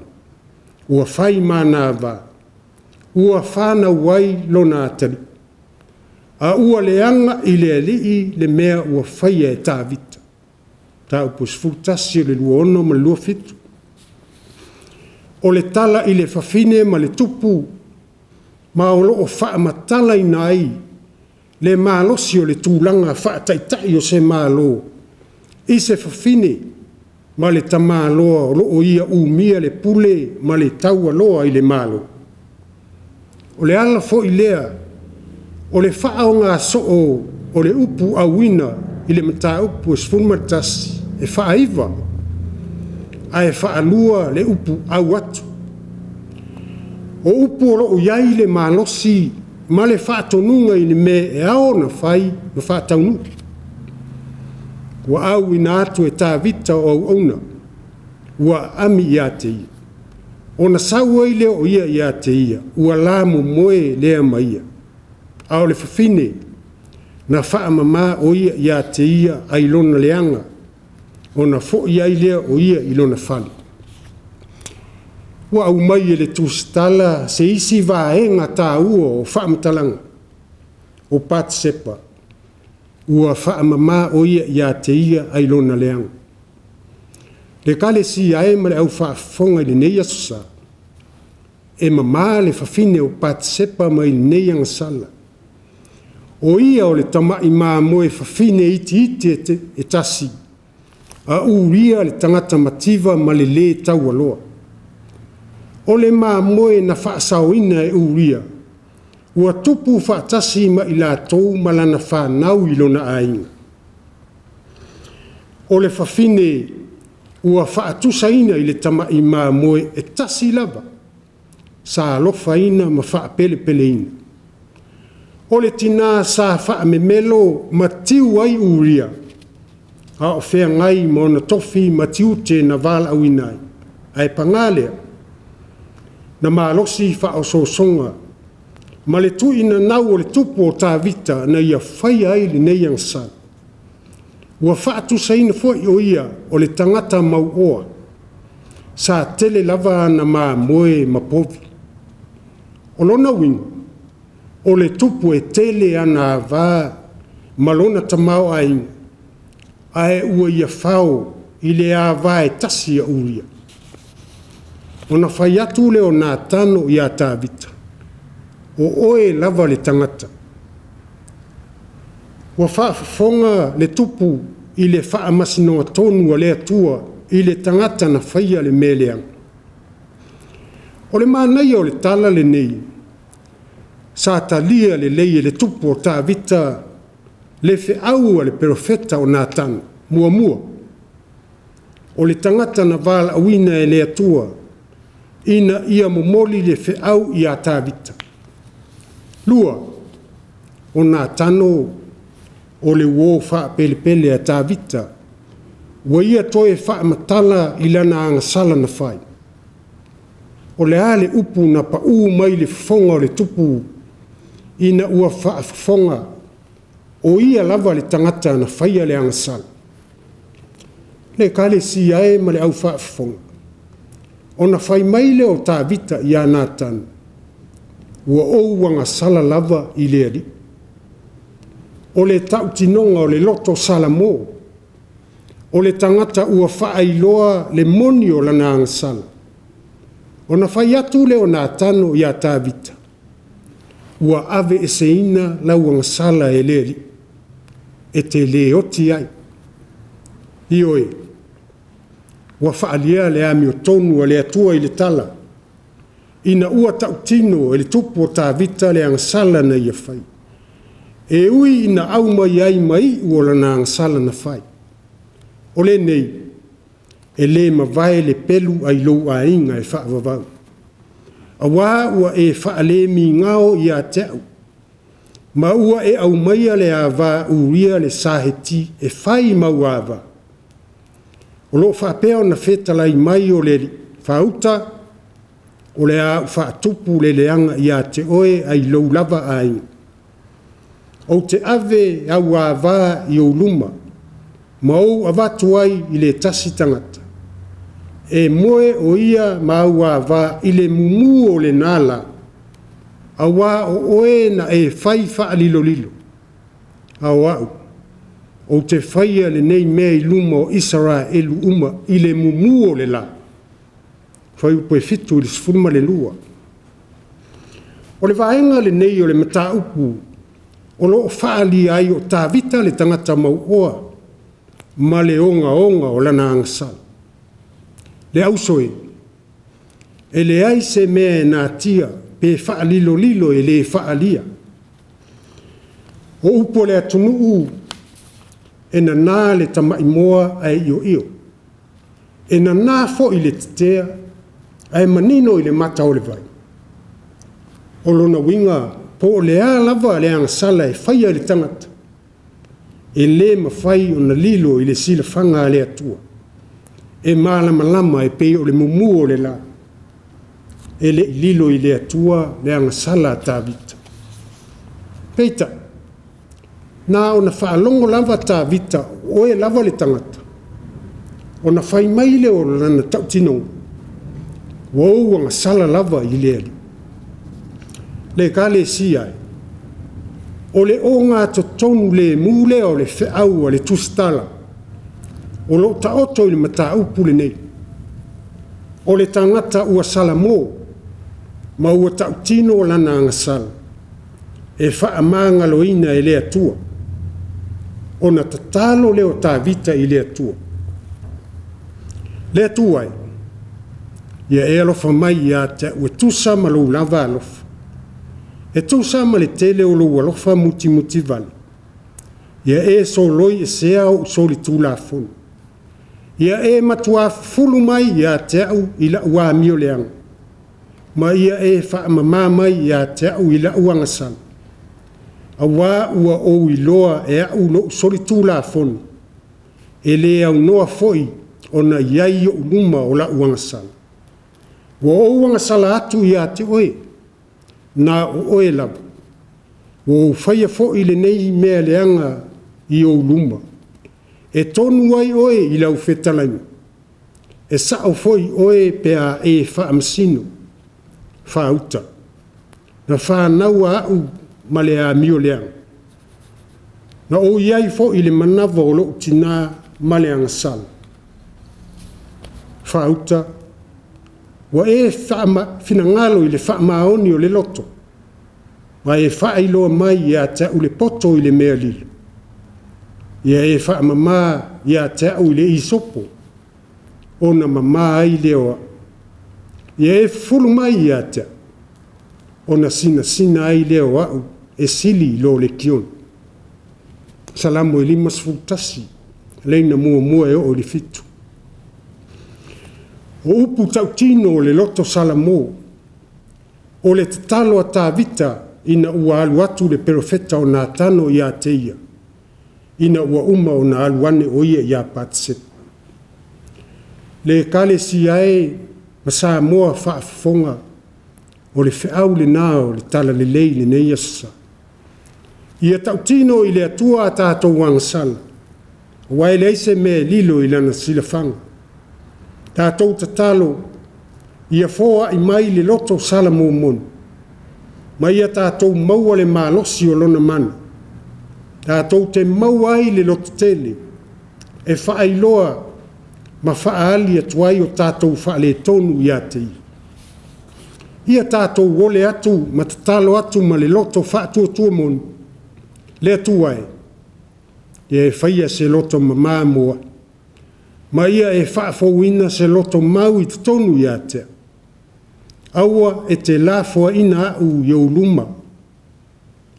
ua fai ma na ava, ua fanau ai lona atalii. A ua leaga i le alii le mea ua faia e Tavita. Mataupu 11 o le 26 ma le 27. O le tala i le fafine ma le tupu, ma o lo o faamatalaina ai le malosi o le tulaga faataitai o se Malo i se fafine ma le tamaloa o lo o ia umia le pule ma le taualoa i le Malo. O le ala foi lea o le faaaoga soo o le upu auina i le mataupu 11 e faaiva, ae faalua le upu au atu. O upu o lo o i ai le malosi ma le faatonuga i le mea e ao ona fai ma faataunuu. Ua auina atu e Tavita o auauna, ua aami ia te ia. Ona sau ai lea o ia ia te ia, ua lamomoe lea ma ia. A o le fafine, na faamama o ia ia te ia ai lona leaga, ona foi ai lea o ia i lona fale. Ua aumai e le tusitala se isi vaega taua o faamatalaga o Patisepa, ua faamama o ia ia te ia ai lona leaga. Le ekalesia e ma le au faafofoga i lenei aso sa, e mama le fafine o Patisepa mai lenei agasala. O ia o le tamai mamoe fafine itiiti e tasi, a Uria le tagata mativa ma le lē taualoa. O le mamoe na faasaoina e Uria, ua tupu faatasi ma i latou ma lana fanau i lona aiga. O le fafine ua faatusaina i le tamai mamoe e tasi lava, sa alofaina ma faapelepeleina. O le tina sa faamemelo ma tiu ai Uria, a o feagai ma ona tofi ma tiute na valaauina ai. Ae paga lea, na malosi faaosoosoga ma le tuuina nau o le tupu o Tavita na ia faia ai lenei agasala. Ua faatusaina foi o ia o le tagata mauoa, sa tele lava ana mamoe ma povi. O lona uiga, o le tupu e tele ana ava ma lona tamaoaiga, ae ua ia fao i le ava e tasi a Uria. Ona fai atu lea o Natano ia Tavita, o oe lava le tagata. Ua faafofoga le tupu i le faamasinoga tonu a le Atua i le tagata na faia le mea leaga. O le manaia o le tala lenei, sa talia lelei e le tupu o Tavita le feau a le perofeta o Natano. Muamua, o le tagata na valaauina e le Atua ina ia momoli le feau ia Tavita. Lua, o Natano o le uō faapelepele a Tavita, ua ia toe faamatala i lana agasala na fai. O le a le upu na paū mai le fofoga o le tupu ina ua faafofoga, o ia lava le tagata na faia le agasala. Le ekalesia e ma le au faafofoga, ona fai mai lea o Tavita ia Natano, ua ou agasala lava i le Alii. O le tautinoga o le loto Salamo, o le tagata ua faailoa le moni o lana agasala. Ona fai atu lea o Natano ia Tavita, Ua aveeseina lau agasala e le Alii, e te le oti ai. Ioe, ua faaalia le amiotonu a le Atua i le tala, ina ua tautino e le tupu o Tavita le agasala na ia faia. E ui ina aumai ai ma iu o lana agasala na fai. O lenei, e le mavae le pelu ae i lou aiga e faavavau. Auā ua e faalemigao ia te au, ma ua e aumaia le ava a Uria le Saheti e fai mau ava. O lo o faapea ona fetalai mai o le Alii, faauta, o le a ou faatupu le leaga ia te oe ae i lou lava aiga. Ou te ave au ava i ou luma, ma ou avatu ai i le tasi tagata. E moe o ia ma au ava i le mumu o lena la, auā o oe na e fai faalilolilo, a o au, ou te faia lenei mea i luma o Isaraelu uma i le mumu o le la. Fuaiupu 7 i le 12. O le vaega lenei o le mataupu o lo o faaalia ai o Tavita le tagata mauoa ma le ogaoga o lana agasala. Le auso e, e leai se mea e natia pe faalilolilo e le faaalia. O upu a le atunuu, e nana le tamaimoa ae ioio. E nana foi le tetea ae manino i le mata o le vai. O lona uiga, po o le a lava le agasala e faia e le tagata, e le mafai ona lilo i le silafaga a le Atua. E malamalama e pei o le mumu o le la. E le i lilo i le Atua le agasala a Tavita. Peitai, na ona faalogo lava Tavita o oe lava le tagata, ona fai mai lea o lana tautinoga, ua ou agasala lava i le Alii. Le Ekalesia e, o le ogatotonu lemu lea o le feau a le tusitala, o lo o taoto i le mataupu lenei. O le tagata ua salamo ma ua tautino lana agasala, e faamagaloina e le Atua, ona tatalo lea o Tavita i le Atua. Le Atua e, ia e alofa mai ia te au e tusa ma lou lava alofa. E tusa ma le tele o lou alofa mutimutivale. Ia e soloi esea ou solitulafono. Ia e matua fufulu mai ia te au i lau amioleaga, ma ia e faamama mai ia te au i lau agasala. Auā ua ou iloa e au lou solitulafono, e le aunoa foi ona i ai i ou luma o lau agasala. Ua ou agasala atu ia te oe, na o oe lava. Ua ou faia foi lenei mea leaga i ou luma. E tonu ai oe i lau fetalaiga. E sao foi oe pe a e faamasino, faauta. Na fanau au ma le amioleaga. Na ou i ai foi i le manava o lou tinā ma le agasala. Faauta, ua e finagalo i le faamaoni o le loto, ma e faailoa mai ia te au le poto i le mea lilo. Ia e faamama ia te au i le isopo, ona mama ai lea o au. Ia e fufulu mai ia te au, ona sinasina ai lea o au e sili i lo lekione. Salamo e 51, leina muamua e oo i le 7. O upu tautino o le loto Salamo, o le tatalo a Tavita ina ua alu atu le perofeta o Natano ia te ia, ina ua uma ona alu ane o ia ia Patesepa. Le Ekalesia e ma Samoa faafofoga, o le feau lena o le talalelei lenei aso sa. Ia tautino i le Atua a tatou agasala, aua e leai se mea e lilo i lana silafaga. Tatou tatalo, ia foai mai le loto Salamo moni, ma ia tatou maua le malosi o lona mana. Tatou te maua ai le lototele, e faailoa ma faaali atu ai o tatou faaletonu ia te ia. Ia tatou ole atu ma tatalo atu ma le loto faatuatua moni, le Atua e, ia e faia se loto mamā mo a'u, ma ia e faafouina se loto mau i totonu ia te a'u. Aua e te lafoaiina a'u i ou luma,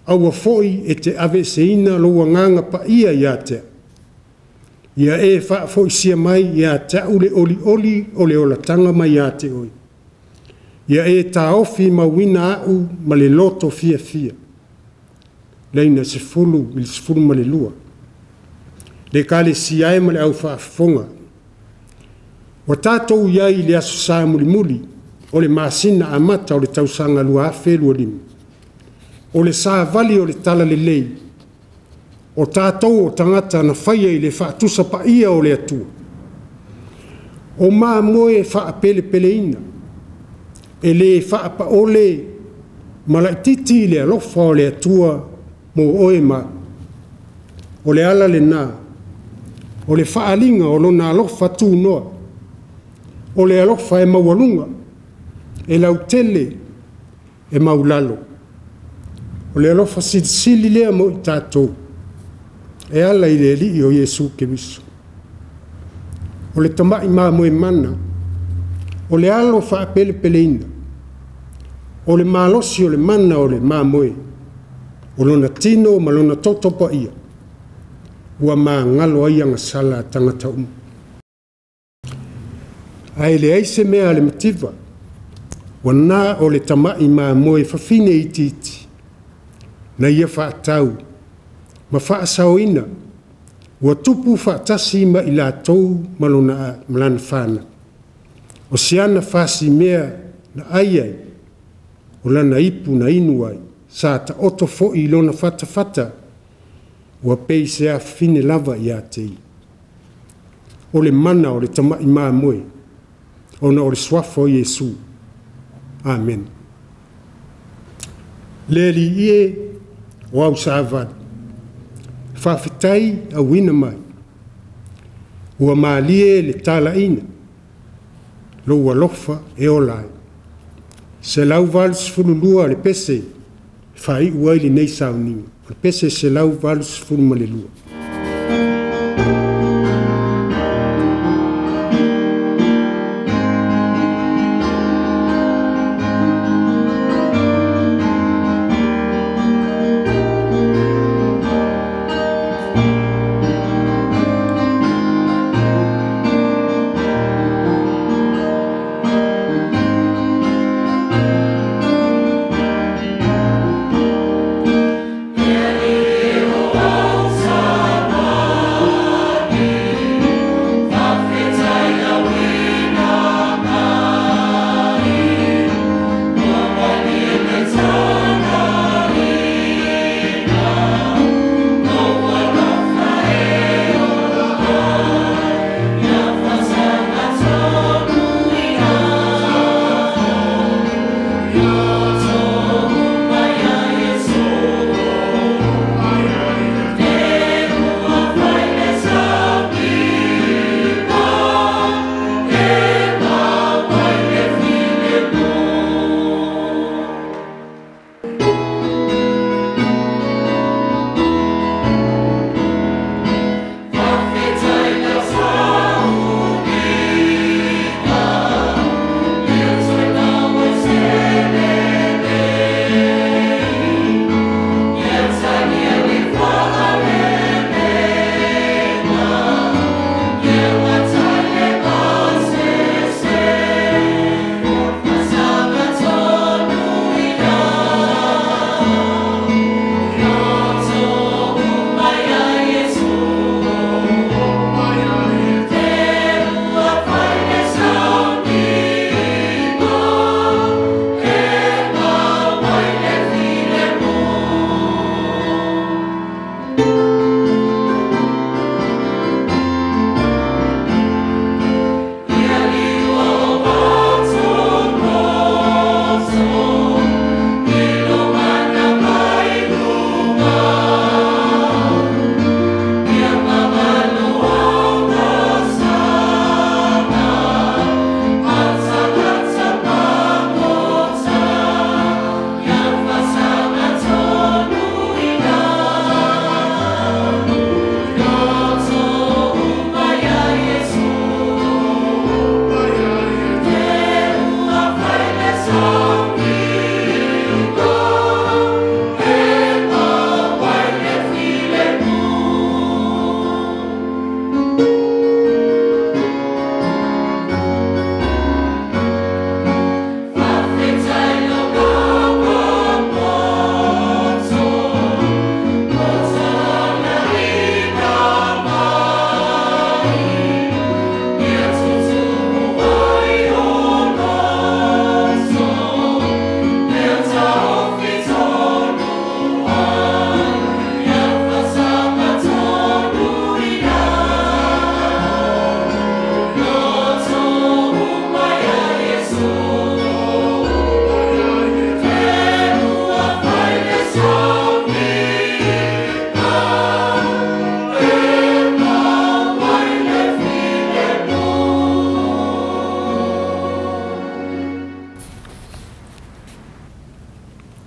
aua foi e te aveeseina lou Agaga Paia ia te a'u. Ia e faafoisia mai ia te a'u le olioli o le olataga mai ia te Oe. Ia e taofi mauina a'u ma le loto fiafia. Laina 10 i le 12. Le Ekalesia e ma le au faafofoga, ua tatou i ai i le aso Sa mulimuli o le masina amata o le tausaga 2025. O le savali o le Talalelei, o tatou o tagata na faia i le faatusa paia o le Atua. O mamoe faapelepeleina, e le faapaole ma laititi le alofa o le Atua mo oe ma a'u. O le ala lena o le faaaliga o lona alofa tunoa. O le alofa e maualuga, e lautele, e maulalo. O le alofa silisili lea mo i tatou e ala i le Alii o Iesu Keriso. O le tamai mamoe mana, o le alo faapelepeleina, o le malosi o le mana o le mamoe, o lona tino ma lona toto paia, ua magalo ai agasala a tagata uma. Ae leai se mea a le mativa, ua na o le tamai mamoe fafine itiiti, na ia faatau ma faasaoina, ua tupu faatasi ma i latou ma lana fanau. O si ana fasimea na ai ai, o lana ipu na inu ai, sa taoto foi i lona fatafata, ua pei se afafine lava ia te ia. O le mana o le tamai mamoe, ona o le suafa o Iesu. Amene. Le Alii e, o au savali, faafetai auina mai. Ua malie le talaiga, lou alofa e ola ai. 182 le pese e faaiu ai lenei sauniga. O le pese 182. Le Alii e o au.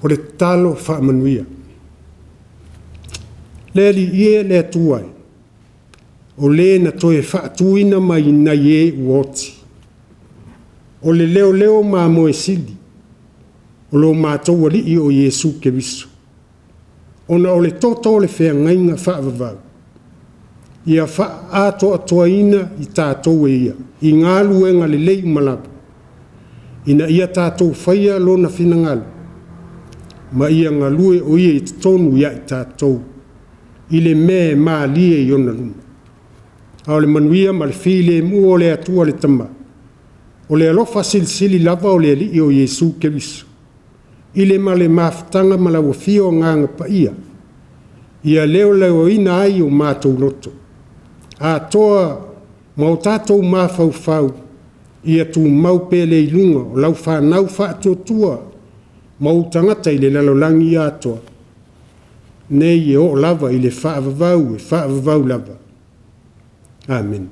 O le tatalo faamanuia. Le Alii e le Atua e, o le na toe faatuina mai nai e ua oti. O le leoleo mamoe sili o lo matou Alii o Iesu Keriso, ona o le toto o le feagaiga faavavau, ia faaatoatoaina i tatou e ia i galuega lelei uma lava, ina ia tatou faia Lona finagalo, ma ia galue o Ia i totonu ia i tatou i le mea e malie i ona luma. A o le manuia ma le filemu o le Atua le Tama, o le alofa silisili lava o le Alii o Iesu Keriso, i le ma le mafutaga ma lau Afio Agaga Paia, ia leoleoina ai o matou loto, atoa ma o tatou mafaufau, ia tumau pea le iluga o lau fanau faatuatua ma ou tagata i le lalolagi atoa, nei e oo lava i le faavavau e faavavau lava. Amene.